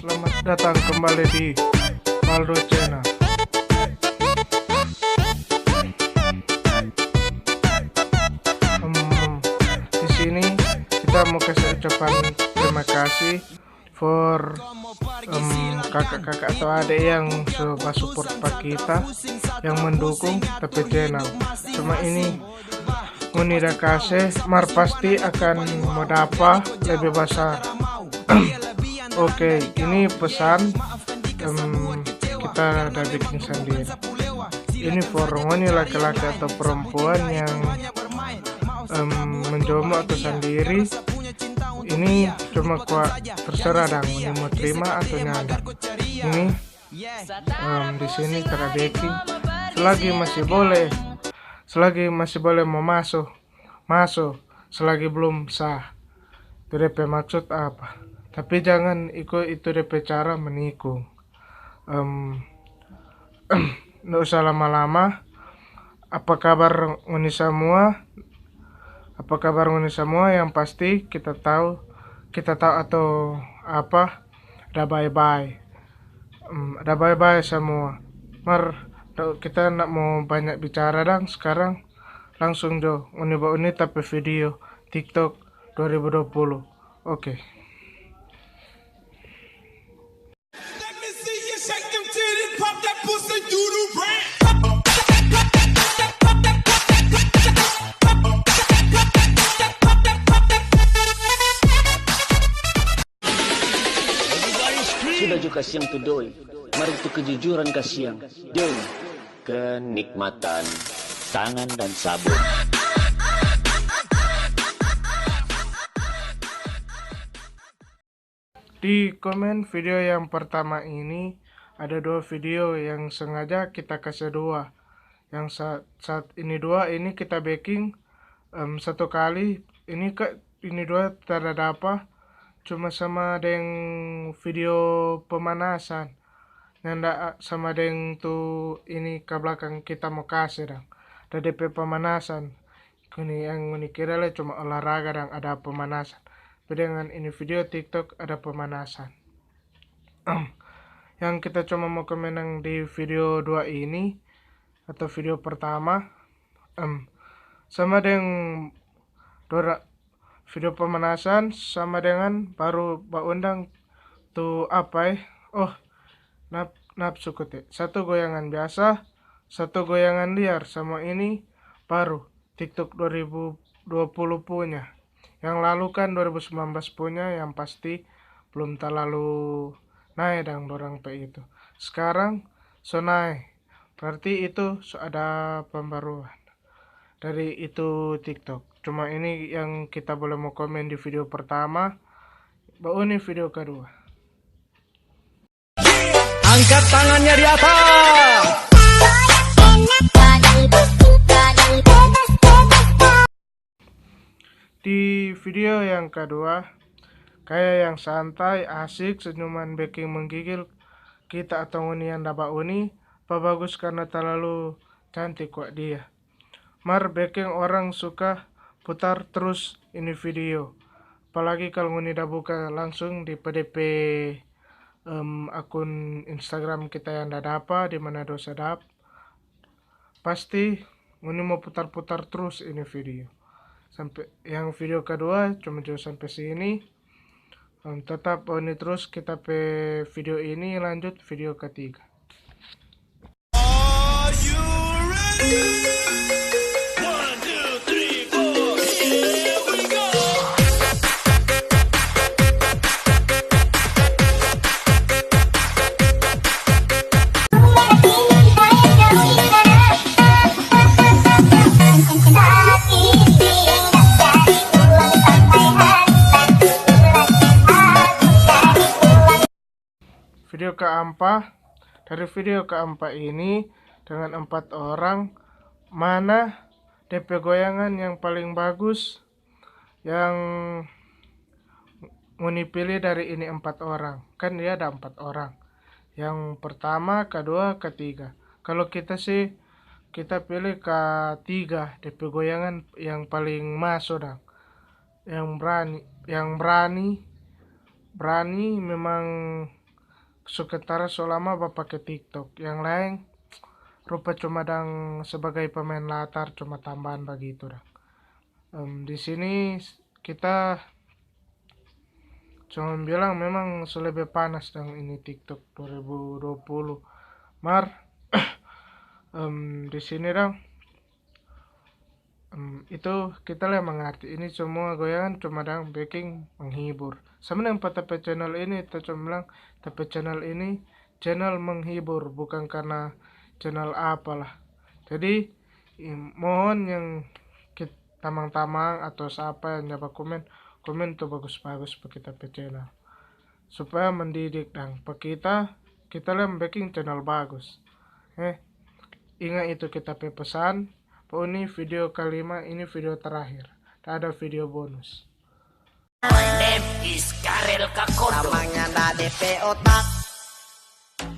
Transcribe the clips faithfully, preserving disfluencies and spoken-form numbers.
Selamat datang kembali di Valdo Channel. Hmm, di sini kita mau kasih ucapan terima kasih for, em, kakak-kakak atau adik yang so basupport pa kita, yang mendukung ta pe channel. Cuma ini ngoni da kase, mar pasti akan mo dapa lebe basar. Oke, ini pesan, em, kita da biking sandiri. Ini for ngoni laki-laki atau perempuan yang, em, menjomblo atau sandiri. Ini cuma kwa terserah dang, ngoni mo terima atau nyanda. Ini, em, di sini ta da beking. Selagi masih boleh, selagi masih bolole mo maso, maso, selagi blum sah. Itu de pe maksud apa. Tapi jangan iko itu de pe cara menikung. Em, nda usah lama-lama. Apa kabar ngoni samua? Apa kabar ngoni samua? Yang pasti kita tau, kita tau atau apa, da bae-bae. Em, da bae-bae samua. Mar, da, kita nda mo banya bicara dang skarang. Langsung jo, ngoni bauni ta pe video TikTok dua ribu dua puluh. Oke. Let me see you shake them titties, pop that pussy, do the rap. Sudah jo kasiang tu doi, mari tu kejujuran kasiang deng kenikmatan tangan dan sabun. Di komen video yang pertama ini, ada dua video yang sengaja kita kase dua. Yang sa-, saat ini dua ini kita beking, em, satu kali. Ini ka-, ini dua tada dapa, cuma sama deng video pemanasan. Nyanda, a, sama deng tu ini ka blakang kita mo kase dang. Ada de pe pemanasan. Ngoni, yang ngoni kira le cuma olahraga dang ada pemanasan. Tapi dengan ini video TikTok ada pemanasan. Yang kita cuma mo komen yang di video dua ini, atau video pertama, em, sama deng dora-, video pemanasan sama dengan baru baundang tu apa, eh? Oh, nap-, napsu kote. Satu goyangan biasa, satu goyangan liar, sama ini baru TikTok dua ribu dua puluh punya. Yang lalu kan dua ribu sembilan belas punya, yang pasti belum talalu nae dang dorang pe itu. Sekarang so nae, berarti itu so ada pembaruan dari itu TikTok. Cuma ini yang kita boleh mo komen di video pertama, bauni video kedua. Angkat tangannya di atas. Di video yang kedua, kaya yang santai, asik, senyuman beking menggigil, kita atau ngoni yang da bauni, pa bagus karna talalu cantik kwa dia. Mar beking orang suka putar trus ini video. Apalagi kalu ngoni da buka langsung di P D P, em, akun Instagram kita yang da dapa, di Manado Sadap. Pasti ngoni mo putar-putar trus ini video. Sampe, yang video kedua cuma jo sampe sini. Em, tetap ini trus kita pe video ini, lanjut video ketiga. Are you ready? One, two, three, four, here we go. Video keempat, dari video keempat ini dengan empat orang, mana de pe goyangan yang paling bagus, yang ngoni pilih dari ini empat orang? Kan dia ada empat orang. Yang pertama, kedua, ketiga. Kalau kita sih, kita pilih ketiga, de pe goyangan yang paling maso dang. Yang berani, yang berani, berani memang Sementara so lama bapake TikTok. Yang laeng rupa cuma dang sebagai pemain latar, cuma tambahan bagitu dang. Em, di sini s-, kita cuma bilang memang so lebe panas dang ini TikTok dua ribu dua puluh. Mar, em, di sini dang, em, itu kita lei mangarti. Ini semua goyangan cuma dang beking menghibur. Sama deng pa ta pe channel ini, ta cuma bilang ta pe channel ini channel menghibur, bukan karena channel apalah. Jadi, i-, mohon yang kit-, tamang-tamang atau sapa yang ja bakomen, komen tu bagus-bagus pa kita pe channel. Supaya mendidik dang pa kita, kita lei beking channel bagus. Eh, inga itu kita pe pesan. Pa ini video kalima, ini video terakhir. Tak ada video bonus. My name is Karel Kakondo. Tamang nyanda depe otak.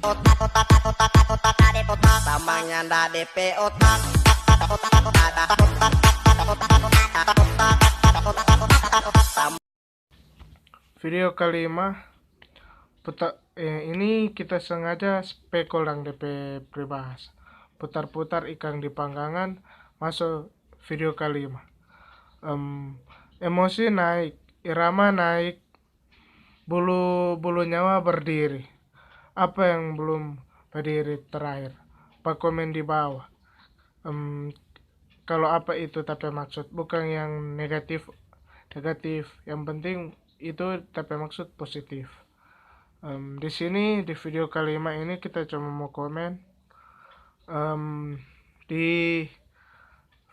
Otak, otak, otak, otak, otak, ada otak. Tamang nyanda depe otak. Otak, otak, otak, ada otak. Otak, otak, otak, otak, ada otak. Tam- Video kalima, puta-, eh, ini kita sengaja spekol dang depe peribahasa. Putar-putar ikang di panggangan, maso video kalima. Em, emosi naik, irama naik, bulu, bulu nyawa berdiri. Apa yang belum berdiri terakhir? Pa komen di bawah. Em, kalau apa itu ta pe maksud, bukan yang negatif, negatif. Yang penting itu ta pe maksud positif. Em, di sini, di video kalima ini, kita cuma mo komen. Em, di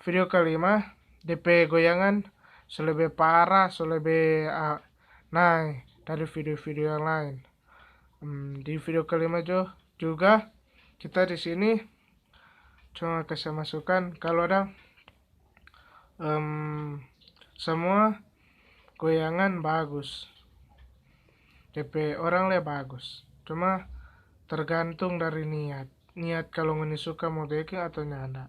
video kalima, depe goyangan so lebe parah, so lebe, ah, nae dari video-video yang lain. Em, di video kalima jo, juga kita di sini cuma kase masukan kalau ada, em, semua goyangan bagus. Depe orang lei bagus. Cuma tergantung dari niat. Niat kalau ngoni suka mo beking atau nyanda.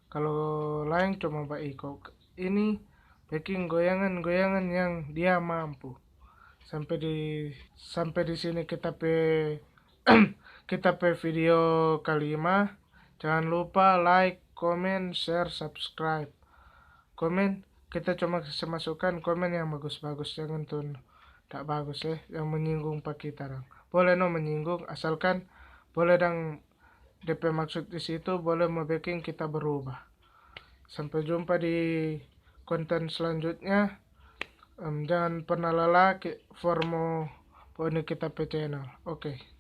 Kalau laeng cuma baiko. Ini beking goyangan-goyangan yang dia mampu. Sampe di, sampe di sini kita pe, kita pe video kalima. Jangan lupa like, komen, share, subscribe. Komen, kita cuma kase masukan komen yang bagus-bagus, jangan tu tak bagus, eh, yang menyinggung pa kita dang. Boleh no menyinggung, asalkan boleh dang depe maksud di situ, boleh mo beking kita berubah. Sampe jumpa di konten selanjutnya. Em, jangan pernah lala ki-, for mo poni kita pe channel. Oke.